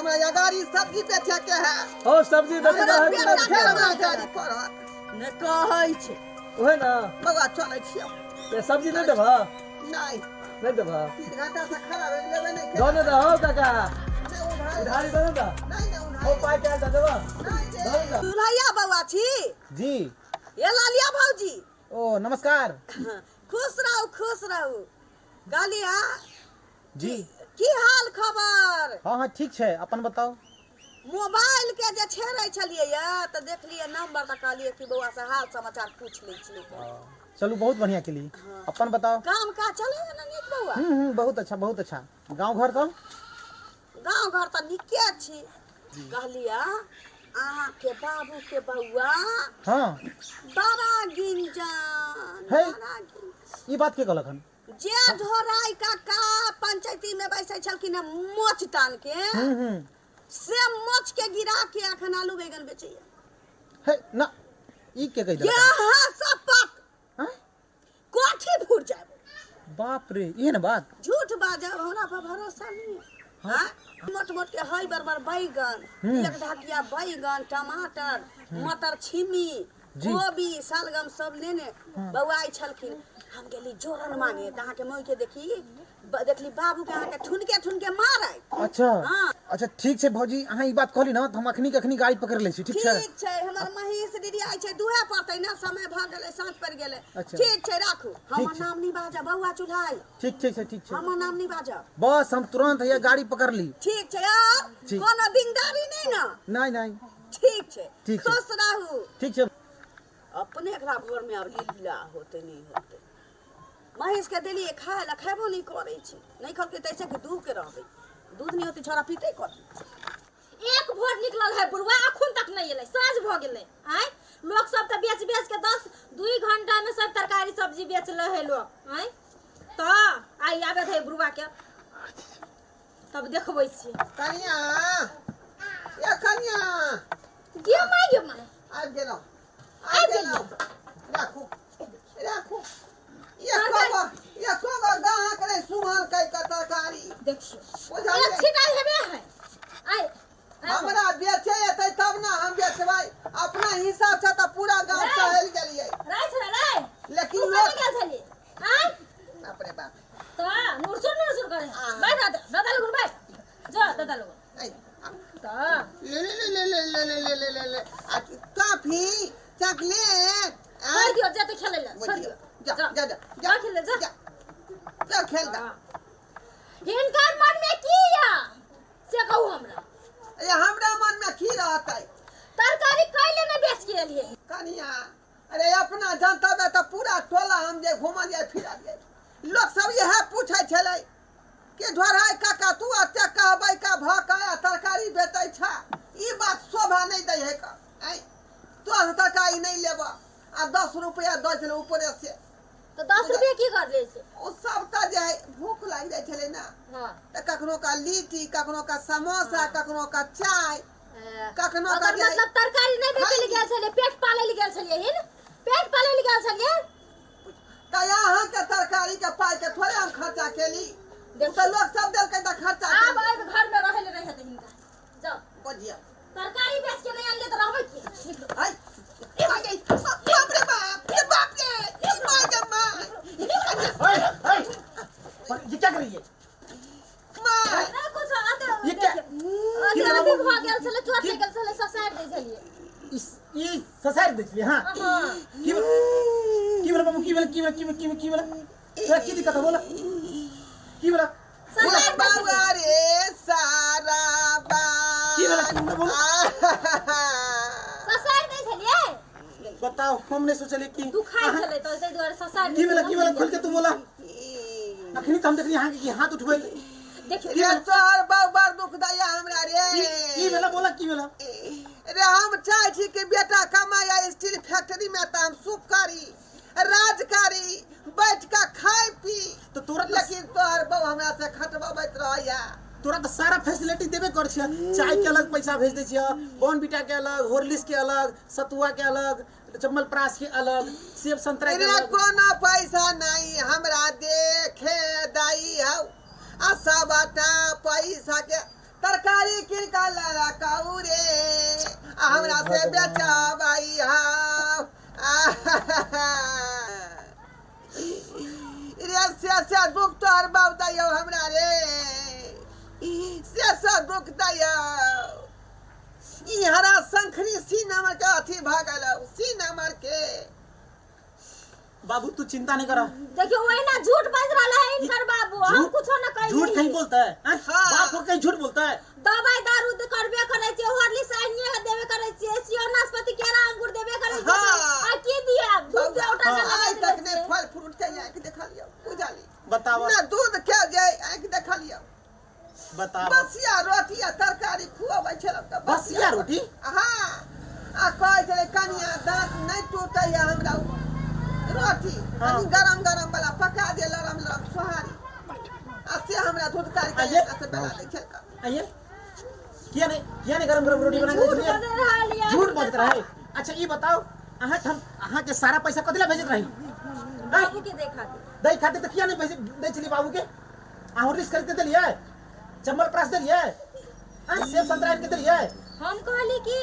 हमरा अगाड़ी सब्जी बेचे के है। हो सब्जी बेचे हमरा है पेट कि फेर हमरा गाड़ी पड़त। नहि कहै छै। ओहे ना। बौआ चलै छियौ। ते सब्जी नहीं देबह? नहीं। नहीं देबह? 3 घंटा से खड़ा रहि लेबे नहीं। दो ने दहो काका। नहीं, उधारी। उधारी दो ने दो। नहीं नहीं, उधारी। ओ पाई के दे देबह? नहीं रे। दो ने दो। दुल्हैया बौआ छी? जी। ये लालिया भौजी। ओ नमस्कार। खुश रहू खुश रहू। कहलिया जी। की हाल खबर? हाँ हाँ ठीक छै, अपन बताउ। मोबाइल के जे छेड़ै छलियै या तऽ देखलियै नंबर, तऽ कहलियै कि बौआ से हाल समाचार पूछ लै छियै। चलू बहुत बढ़िया केली। अपन बताउ। काम काज चलै है ने नीक बौआ? हम्म, बहुत अच्छा बहुत अच्छा। गांव घर सब? गांव घर तऽ नीके छी। कहलियै अहाँके बाबू के बौआ हाँ बड़ा गिंजन। हे। बड़ा गिंजन। ई बात के कहलक हन? जे ढोराई काका पंचायती में बैसै छलखिन हँ मोच तान के, हम्म हम्म से मोच के गिरा के अखन आलू बैगन बेचैया। हे ना, ई के कहि देलक? यहाँ शपथ। हाँ? कोठी फूट जाए। बाप रे, इहे ने बात। झूठ बाजब हमरा पर भरोसा नहीं है। हाँ? मोट मोट के हई बरबर बैगन, एक ढाकिया बैगन, टमाटर, मटर छिमी, जी। गोभी, शलगम सब लेने बौआइ छलखिन। हम गेली जोरन मांगे तऽ अहाँके मई के देखी देखली बाबू के अहाँके ठुनके ठुनके मारै। अच्छा। हाँ। अच्छा ठीक छै भौजी, अहाँ ई बात कहली ना तऽ हम अखनी के अखनी गाड़ी पकड़ लै छी, ठीक छै? ठीक छै। हमर महींस दीदी आइ छै, दुहे पड़तै ने, समय भऽ गेलै, साँझ पड़ि गेलै। अच्छा। ठीक छै, राखू। हमर छै। नाम नहि बाजब बौआ चुल्हाइ। ठीक छै ठीक छै। हमर नाम नहि बाजब। बस हम तुरंत हैया गाड़ी पकड़ ली। ठीक छै। आर ठीक। कोनो दिनदारी नहि ने? नहीं नहीं। ठीक छै। ठीक छै। खुश रहू। ठीक छै। अपने एकरा घर में आब लीला होते नहीं होते। महींस के देलिए खाय ला, खेबो नहीं करै छै, नहीं खलकै तैसे कि दूध के रहबै, दूध नहीं होते छोरा पीते कथी। एक भोर निकलल है बुढ़वा, अखुन तक नहीं एलै, साँझ भऽ गेलै। आँय लोक सब तऽ बेच बेच के 10-2 घंटा में सब तरकारी सब्जी बेच ले है लोक। आँय तऽ आइ आबे है बुढ़वा के तब देखबै छियै। कनिया, ए कनिया। गे माय गे माय। आबि गेलहुँ। आबि आबि गेलहुँ। राखू राखू। एको एको गो गाहक नहि सुमन कहि कऽ तरकारी। देखियौ। बुझलियै? एक छिटाइ हेबे है। आइ हमरा बेचे एतै तब ने हम बेचबै। अपना हिसाब से तऽ पूरा गाँव रे। टहलि गेलियै। राय छलै राय। लेकिन तू लोक कतऽ गेल छली? आँय? बाप रे बाप। तऽ नुरसुर नुरसुर करे। हाँ। बैठ दादा, दादा लगुन बैठ। जा दादा लगुन। ऐ, तऽ ले ले ले ले ले ले ले ले ले ले आ टॉफी चॉकलेट। छोड़ दियो, जेतै खेलै लए, छोड़ दियो। जा जा जा। जा खेलै जा। जा जा खेल दा। हाँ। हिनकर मन में की या से कहू हमरा। ए हमरा मन में की रहतै? तरकारी कैले ने बेच के एलियै? कनिया अरे अपना जनता में तऽ पूरा टोला हम जे घूमल जाय फिरल जाय, लोक सब इएह पूछै छलै कि ढोढ़ाइ काका तू एते कहबै का भऽ कऽ आ तरकारी बेचै छ, ई बात शोभा नहि दै है का। ऐ तोहर तरकारी नहि लेबऽ आ 10 रुपया दै छलै ऊपरे से। तऽ 10 रुपया की कर लै छै? ओ सबटा जे है भूख लागि जाइ छलै ने। हाँ। तऽ कखनो का लिट्टी, कखनो का समोसा, कखनो का चाय, कखनो का ओकर जे है- मतलब तरकारी नहि बेचै लए गेल छलियै, पेट पालै लए गेल छलियै हिन, पेट पालै लए गेल छलियै। तऽ अहाँके तरकारी के पाइ के थोड़े हम खर्चा केली। देखियौ। तऽ लोक सब देलकै तऽ खर्चा आब केली। आबि घर में रहै लए नहि हेतै हिनका। जाउ। बुझियौ। तरकारी बेच के नहि आनलियै तऽ रहबै की? निकलू। ऐ, ऐ, बाप रे बाप रे बाप रे, ई माय गे माय। ओए, ओए, पर ये क्या कर रही है? माय। नहि कुछ अते ये क्या? अथी की भेलै? अथी भऽ गेल छलै, चोट लागि गेल छलै, ससारि दै छलियै। इस ई ससारि दै छलियै? हाँ। हाँ। की भेल? की भेल बाबू? की भेल? की भेल? की भेल? की भेल? की भेल? तोरा की दिक्कत है बोला? की भेल? ससारि दै छलियै। बाबा रे सारा बात। की भेल? की भेल? बोलो। ससारि दै छलियै। बताओ, हम नहीं सोचलियै कि दुखाइ छलै तऽ ताहि दुआरे ससारि की भेल? की भेल? खोल के तू बोला। अखनी तऽ हम देखली अहाँके कि हाथ उठबैत। देखियौ। रे तोहर बाप बड़ दुख दैया हमरा रे। की भेल बोला? की भेल? रे हम चाहै छी कि बेटा कमाया स्टील फैक्ट्री में तऽ हम सुख करी, राज करी, बैठ के खाय पी। तऽ तोरा तऽ लेकिन तोहर बहू हमरा से खटबबैत रहैया। तोरा तऽ सारा फैसिलिटी देबे कर छियै। चाय के अलग पैसा भेज दै छियै, बॉर्नविटा के अलग, हॉर्लिक्स के अलग, सतुआ के अलग, चम्मलप्राश के अलग, सेब संतरा के रे अलग। कोनो पैसा नहीं हमरा देखे दई हौ, आ सबटा पैसा के तरकारी कीन कऽ लड़काऊ रे आ हमरा से बेचबै हम। रे से से दुख तोहर बाप दैयौ हमरा रे, से से दुख दैयौ। ई हरा शंखनी सी नंबर के अथी भऽ गेलौ, सी नंबर के। बाबू तू चिंता नहीं करा। देखियो ओहिना झूठ बाजि रहल है इनकर बाबू, हम झूठ- कुछो न कहि। झूठ कहीं बोलता है हैं? हाँ। बाप को कहीं झूठ बोलता है? दवाई दारू तऽ करबे करै छियै, हॉर्लिक्स आनिए के देबे करै छियै, सेब नाशपाती केरा अंगूर देबे करै छियै। हाँ। आ की दिया दूध के उठा के आइ लगा तक देने नहि छियै। फल फ्रूट के आँखि देखलियौ, बुझली? बताओ। ना दूध के जे आँखि देखलियौ। बताओ। बसिया रोटी आ तरकारी खुअबै छलहुँ तऽ। बसिया रोटी? हाँ, आ कहै छलै कनिया दाँत नहि टूटैया हमरा रोटी हाँ। कनि गरम गरम वाला पका दे, लरम लरम सोहारी, आ से हमरा दूध काढ़ि के आइए। से बना दै छलकै। आइए, किया नहीं, किया नहीं गरम गरम रोटी बना के झूठ दै छलियै? बजि रहल यऽ। झूठ बजत रहे। अच्छा ई बताओ, अहाँ हम अहाँ के सारा पैसा कथी ला भेजत रही? बाबू के देखा दे। दै खातिर तऽ किया नहीं भेज दै छलियै बाबू के? अहाँ हॉर्लिक्स खरीद के देलियै, चम्मल प्रास देलियै, आँ सेब संतरा आनि के देलियै। हम कहली कि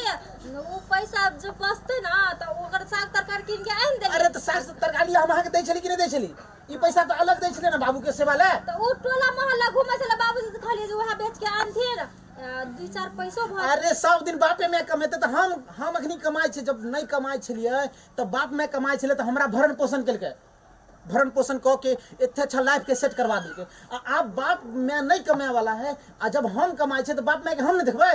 ओ पैसा जो बचतै ना तऽ ओकर साग तरकारी कीन के आनि देली। अरे तऽ साग तरकारी हम अहाँके दै छली कि नहि दै छली? ई पैसा तऽ अलग दै छलियै ने बाबू के सेवा ले। तऽ ओ टोला मोहल्ला घूमै छलै बाबूजी, तऽ कहलियै जे उएह बेच के आनथिन, दू चार पैसो भऽ। अरे सब दिन बापे माय कमेतै तऽ हम अखनी कमाइ छियै। जब नहि कमाइ छलियै तऽ बाप माय कमाइ छलै तऽ हमरा भरण पोषण केलकै, भरण पोषण कऽ के एते अच्छा लाइफ के सेट करवा देलकै। आ आब बाप माय नहि कमाए वाला है, आ जब हम कमाइ छियै तऽ बाप माय के हम नहि देखबै?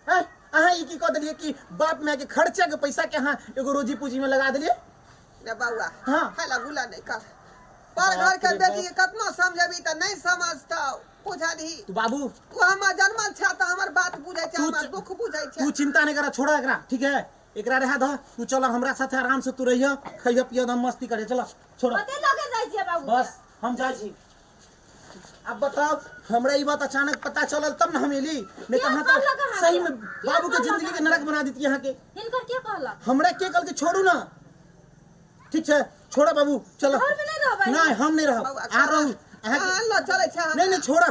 आँय, अहाँ ई की कऽ देलियै कि बाप माय के खर्चा के पैसा के अहाँ एगो रोजी पूंजी में लगा देलियै? रे बौआ। हाँ। खाला गुला नहि कर पर घर के बाप रे। बेटी के कतनो समझेबी तऽ नहि समझतौ, बुझलही? तू बाबू तू हमर जनमल छै तऽ हमर बात बुझै छै, तू हमर दुख बुझै छै। तू चिंता नहीं कर, छोड़ एकरा, ठीक है? एकरा रहा दह, तू चल हमरा साथे, आराम से तू रहिह, खइह पियह, हम मस्ती करे। चल छोड़। कते लगे जाइ छियै बाबू? बस हम जाइ छी। अब बताओ, हमरा ई बात अचानक पता चलल तब न हम एली, नहीं तो के अहाँ कहलक तऽ अहाँके? सही में के बाबू के कहलक जिंदगी के नरक बना देती अहाँ के। हिनकर के कहलक? हमरा के कहल के छोड़ू ना, ठीक छै, छोड़ा बाबू, चलो। घर में नहीं रहबै? नहीं, हम नहीं रहब। बौआ, आ रहू अहाँ के- अहाँ लऽ चलै छै हमरा। नहीं नहीं, छोड़ा।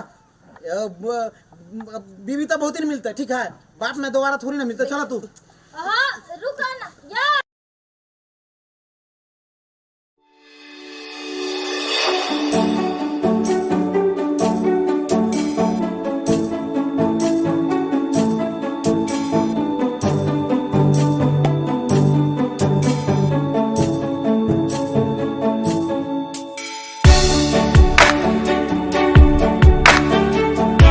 बीवी तो बहुत ही मिलता है, ठीक है, बाप में दोबारा थोड़ी ना मिलता। चलो तू। हाँ।